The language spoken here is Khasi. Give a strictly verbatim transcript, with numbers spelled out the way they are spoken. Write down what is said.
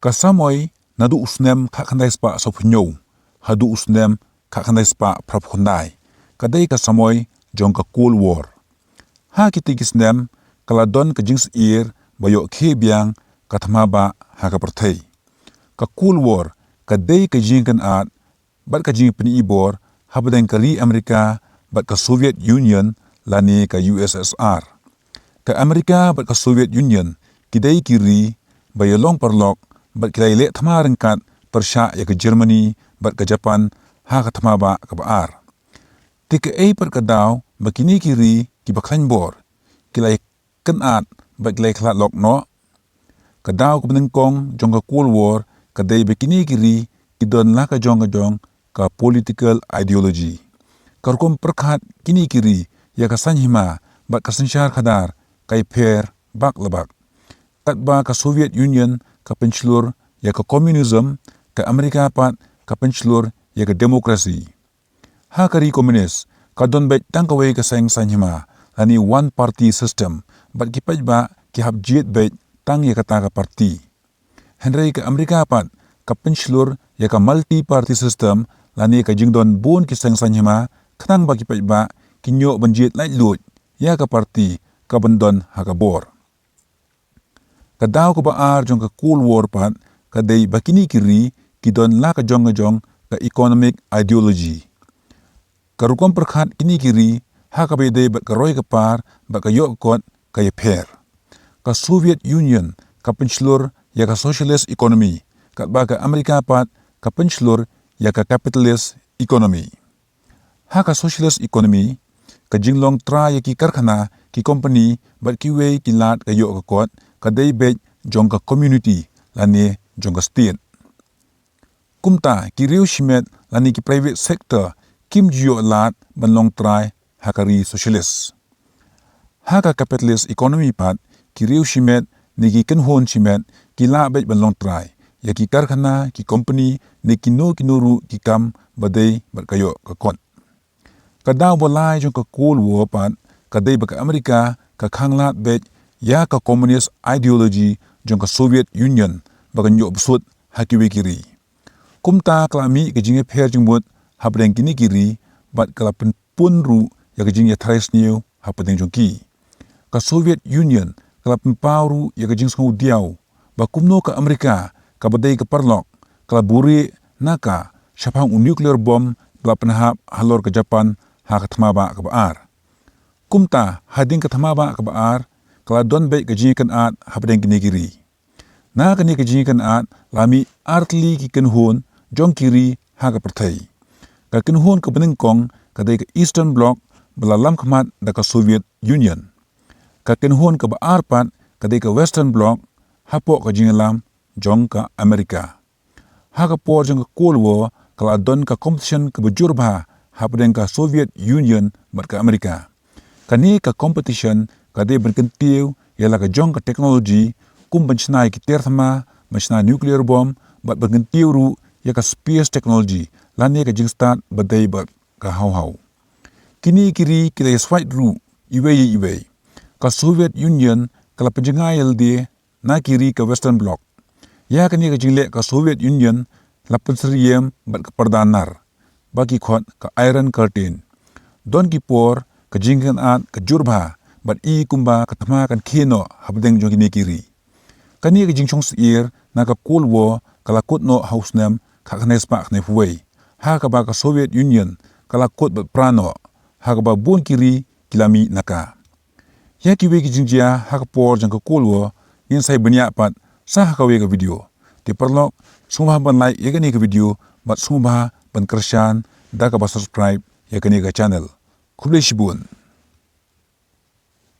Ka samoi naduh u snem khatkhyndai spah sawphew hynñiew haduh u snem khatkhyndai spah phraphew khyndai ka dei ka samoi jong ka Cold War. Ha kitei ki snem ka la don ka jingsyier ba ïoh khie biang ka thma bah ha ka pyrthei. Ka Cold War ka dei ka jingkynad bad ka jingpyni bor hapdeng ka ri Amerika bad ka Soviet Union lane ka U S S R. Ka Amerika bad ka Soviet Union ki dei ki ri ba ïalong paralok bad ki la ïaleh thma ryngkat pyrshah ïa ka Germany bad ka Japan ha ka thma bah kaba ar. Te kaei pat ka daw ba kine ki ri kiba khlaiñ bor ki la ïakynad bad ki la ïakhlad lok noh? Ka daw kaba nyngkong jong ka Cold War ka dei ba kine ki ri ki don la ka jong ka jong ka political ideology. Ka rukom pyrkhat kine ki ri ïa ka saiñ hima bad ka synshar khadar ka ïapher bak la bak. Katba ka Soviet Union ka pynshlur ïa ka communism, ka Amerika pat ka pynshlur ïa ka demokrasi. Ha ka ri komunis ka don beit tang kawei ka seng saiñ hima lane one party system bad ki paidbah ki hap jied beit tang ïa kata ka parti. Hynrei ka Amerika pat ka pynshlur ïa ka multi party system lane ka jingdon bun ki seng saiñ hima khnang ba ki paidbah kin ïoh ban jied laitluid ïa ka parti kaban don ha ka bor. Ka daw kaba ar jong ka Cold War pat ka dei ba kine ki ri ki don la ka jong ka jong ka economic ideology. Ka rukom pyrkhat kine ki ri ha kaba ïadei bad ka roi ka par bad ka ïoh ka kot ka ïapher. Ka Soviet Union ka pynshlur ïa ka socialist economy katba ka Amerika pat ka pynshlur ïa ka capitalist economy. Ha ka socialist economy ka jinglong trai ïa ki karkhana, ki kompani bad kiwei ki lad ka ïoh ka kot ka dei beit jong ka community lane jong ka state. Kumta ki riew shimet lane ki private sector kim ju ïoh lad ban long trai ha ka ri socialist. Ha ka capitalist economy pat ki riew shimet ne ki kynhun shimet ki lah beit ban long trai ïa ki karkhana, ki kompani ne kino kino ruh ki kam ba dei bad ka ïoh ka kot. Ka daw ba lai jong ka Cold War pat ka dei ba ka Amerika ka khang lad beit ïa ka communist ideology jong ka Soviet Union ba kan ïoh bsut ha kiwei ki ri. Kumta ka la mih ka jingïapher jingmut hapdeng kine ki ri bad ka la pynpun ruh ïa ka jingïatharai sniew hapdeng jong ki. Ka Soviet Union ka la pynpaw ruh ïa ka jingsngewdiaw ba kumno ka Amerika kaba dei ka paralok ka la buhrieh na ka shaphang u nuclear bomb ba la pynhap halor ka Japan ha ka thma bah kaba ar. Kumta hadien ka thma bah kaba ar ka la don beit ka jingïakynad hapdeng kine ki ri. Na kane ka jingïakynad la mih artylli ki kynhun jong ki ri ha ka pyrthei. Ka kynhun kaba nyngkong ka dei ka Eastern Bloc ba la lam khmat da ka Soviet Union. Ka kynhun kaba ar pat ka dei ka Western Bloc hapoh ka jingïalam jong ka Amerika. Ha ka por jong ka Cold War ka la don ka competition kaba jur bha hapdeng ka Soviet Union bad ka Amerika. Kane ka competition ka dei ban kyntiew ïa la ka jong ka technology kum ban shna ïa ki tiar thma, ban shna nuclear bomb bad ban kyntiew ruh ïa ka space technology lane ka jingstad ba dei bad ka haw haw. Kine ki ri ki la ïaswait ruh iwei ïa iwei. Ka Soviet Union ka la pynjngai ïalade na ki ri ka Western Bloc. Ïa kane ka jingleh ka Soviet Union la pynsyriem bad ka pyrda nar ba ki khot ka Iron Curtain. Don ki por ka jingïakynad ka jur bha bad i kumba ka thma kan khie noh hapdeng jong kine ki ri. Kane ka jingshong syier na ka Cold War ka la kut noh ha u snem khatkhyndai spah khyndaiphew wei ha kaba ka Soviet Union ka la kut bad pra noh ha kaba bun ki ri ki la mih na ka. Ïa kiwei ki jingjia ha ka por jong ka Cold War ngin sa ïa bniah pat sa ha kawei ka video. Te paralok sngewbha ban like ïa kane ka video bad sngewbha ban kyrshan da kaba subscribe ïa kane ka channel. Khublei shibun.